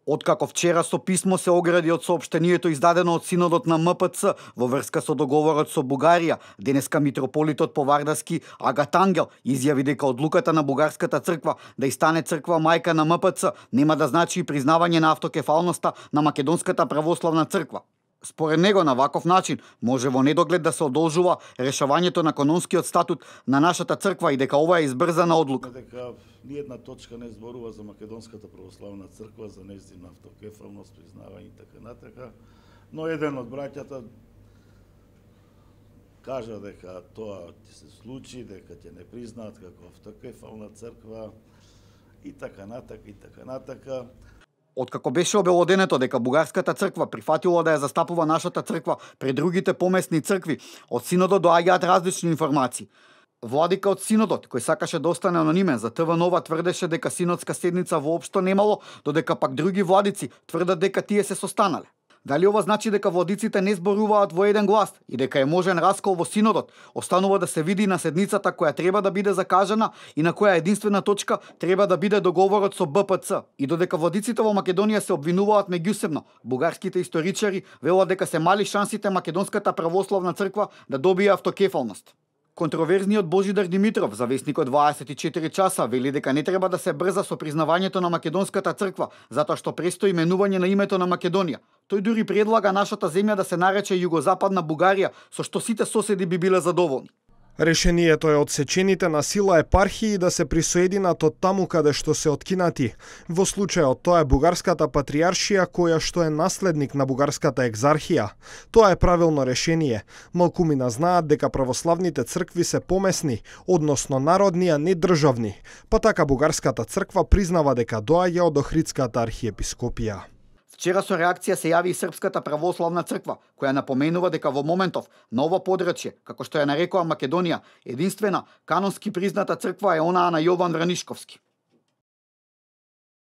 Откако вчера со писмо се огради од соопштението издадено од Синодот на МПЦ во врска со договорот со Бугарија, денеска митрополитот Повардарски Агат Ангел изјави дека одлуката на бугарската црква да стане црква мајка на МПЦ нема да значи и признавање на автокефалноста на Македонската православна црква. Според него, на ваков начин може во недоглед да се одолжува решавањето на канонскиот статут на нашата црква и дека ова е избрзана одлука. Дека ниедна точка не зборува за Македонската православна црква, за нејзина автокефалност, признавање и така натака, но еден од браќата кажа дека тоа ќе се случи, дека ќе не признаат како автокефална црква и така натака и така натака. Откако беше обелоденето дека бугарската црква прифатила да ја застапува нашата црква пред другите помесни цркви, од Синодот доаѓаат различни информации. Владика од Синодот, кој сакаше да остане анонимен, за ТВ Нова тврдеше дека синодска седница воопшто немало, додека пак други владици тврдат дека тие се состанале. Дали ова значи дека владиците не зборуваат во еден глас и дека е можен раскол во Синодот, останува да се види на седницата која треба да биде закажана и на која единствена точка треба да биде договорот со БПЦ. И додека владиците во Македонија се обвинуваат меѓусебно, бугарските историчари велат дека се мали шансите Македонската православна црква да добие автокефалност. Контроверзниот Божидар Димитров за весникот 24 часа вели дека не треба да се брза со признавањето на Македонската црква, затоа што престои именување на името на Македонија. Тој дури предлага нашата земја да се нарече Југозападна Бугарија, со што сите соседи би биле задоволни. Решението е одсечените на сила епархии да се присоединат од таму каде што се откинати. Во случајот тоа е бугарската патриаршија која што е наследник на бугарската екзархија. Тоа е правилно решение. Малкумина знаат дека православните цркви се помесни, односно народни, а не државни. Па така бугарската црква признава дека доаѓа од Охридската архиепископија. Вчера со реакција се јави и Српската православна црква, која напоменува дека во моментов на ова подрачје, како што ја нарекува Македонија, единствена канонски призната црква е онаа на Јован Вранишковски.